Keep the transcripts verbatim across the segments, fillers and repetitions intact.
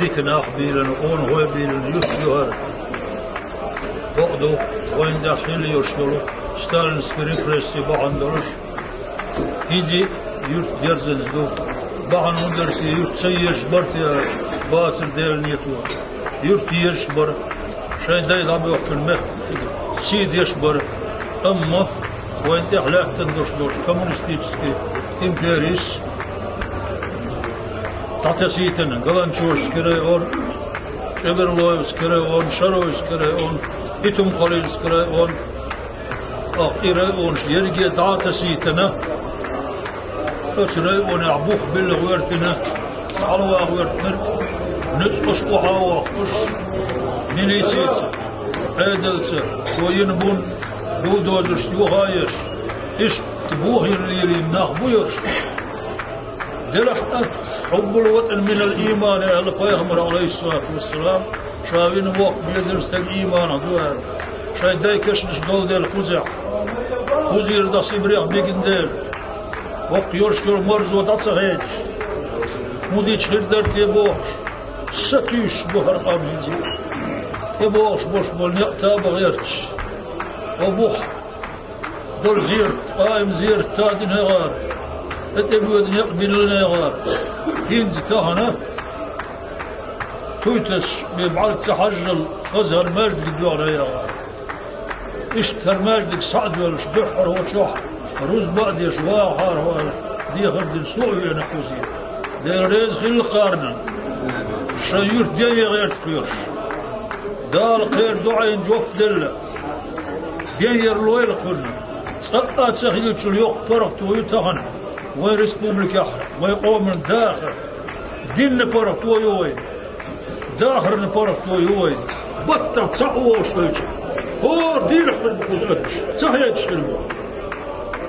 Дика нах бийлина, къонахой бийлина юрт ю хӀара. Бакъду, вайна тӀехь хилла йолуш йолу сталинский репрессий бахьана долуш, хӀинца а юрт дерзанза ду. Бахьана хӀун дара те, юрт ца езаш бара те аьлча, бацара Делан нийято. Юрт езаш бара, шайн дай дӀабоьхкина мехкан сий деш бара. Амма вайна тӀехь лаьттина долуш долчу коммунистический империс дӀатасийтина, Галанчожский район, ЧӀеберлоевский район, Шароевский район, Итумхалинский район, тӀаккха и районаш ерриге дӀатасийтина. Оцу районехь бух билла гӀоьртина, цхьалва гӀоьртинарг, нуьцкъаш охьа а воккхуш, милицица, Ӏедалца, цо йина бун, бульдозершца юха а еш, иштта бохийна лелийна нах бу ерш. Делахь а, хьуббул ватӀан минал ийман аьлла пайхамар, алейхиссалату вассалам, ша вина воккха безар стаг ийманах ду аьлла. Шайн дай кешнаш долу дела кхузехь, кхузера дӀа Сибрех бигна дела, воккха йолуш йолу марзо дӀа ца хедаш, хӀун дича хир дара те бохуш, сатуьйсуш бу хӀара къам хӀинца. ТӀебогӀуш болуш болу некъ таба гӀерташ, хьо бух долу зерат, къаим зерат тадина хӀара, тӀе тӀебоьду некъ биллина хӀара. ХӀинца тахана туйташ бен бӀаьрг ца хьажжал, хаза хӀара маьждиг доьгӀна хӀара. Иштта хӀара маьждиг схьа а доьллуш, дуьххьара хӀокху чохь рузба а деш, вахахьара хьо аьлла, дехар дина со а веана кхузера. Дела реза хилла кхарна, шайн юьртан ден ян гӀерта кхоьруш. Дала кхеран доӀина жоп делла. Ден яр лойла кхунна. Цкъа а ца хиллачул йоккха паргӀато ю тахана вайн республикехь, вайн къоман дахар. Динна паргӀато ю вайн. Дахарна паргӀато ю вайн. Баттахь цхьаъ вогӀуш хилча, хӀора дийрах хир бу кхуза оьттуш, ца хедаш хир бу.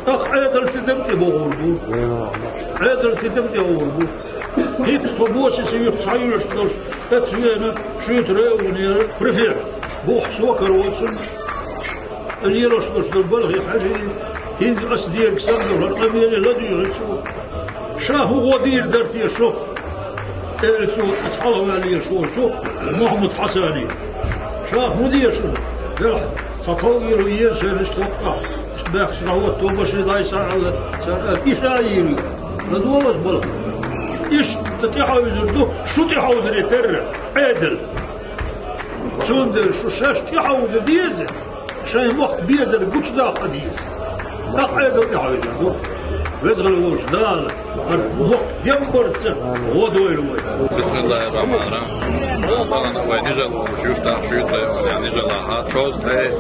ТӀаккха Ӏедалан тидам тӀе богӀур бу. Ӏедалан тидам тӀе богӀур бу. ХӀинца тхо Босиса юьрта схьаюьйлуш долуш, тӀе ца веана, шуьйтара а ву нера префект. Бухахь со каро цунна. Лелош долуш долу балхе хьажий, хӀинца ас дерг сардо хӀара къамеле ладуьйгӀира цо. Ша хӀун гӀо дийр дара те шо? Эли цо, ас хьалхаваьлла еш волчу Мухьаммад Хьасане. Ша хӀун де шуна? Делахь, цхьа тхов йолу еза шераш тхоккхахь. Бехкаш дӀахӀотто баши дӀай схьа аьлла, цара аьлла, и ша йийр ю. ЛадогӀалаш балха. Иштта тӀехьовзур ду, шу тӀехьовзаре терра, Ӏедал. Цундела шу шаьш тӀехьовза деза. Шайн мохк безар гучудаккха деза. ТӀаккха Ӏедал тӀехьовзур ду. Веза хила волчу Дала хӀара мохк дембарца гӀо дойла вай. Бисмиллахир-рахманир-рахим. Вай нижал волчу юьртахь шуьйтара йолу, я нижалахь, чоз тӀе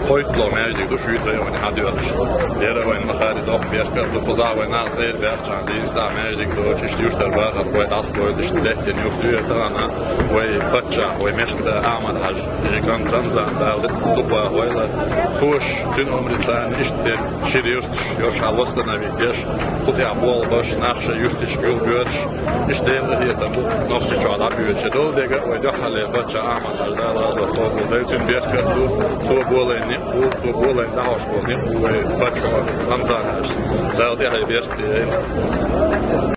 кхойтталгӀа маьждиг ду шуьйтара йолу хьан доьлуш. Дера вайн махари доккха беркат ду, кхузахь вай нах цӀера баьхча, дийна стаг маьждиг доцуш, иштта юьртара бахар вай дӀасабойлуш, иштта деттина юрт ю тахана, вай паччахь, вай мехкда Ахьмад-Хьажа, жиган Рамзан, Дала дукха войла, цо аш, цуьнан омрица, иштта шира юрташ, йош хьал восстановить еш, кху тӀехь болх беш, нах шайн юьрташка юхабоьрзуш, иштта Делан къинхетам бу, Нохчийчохь дӀабоьдуш долу дерг а вай дуьххьарлера паччахь Ахьмад-Хьажа, Дала гӀазот къобалдойла, цуьнан беркат ду, цо болийна некъ бу, цо болийна дӀахьош болу некъ бу вай паччахьо Рамзан-Хьажас. Дала тӀаьхье беркате йойла.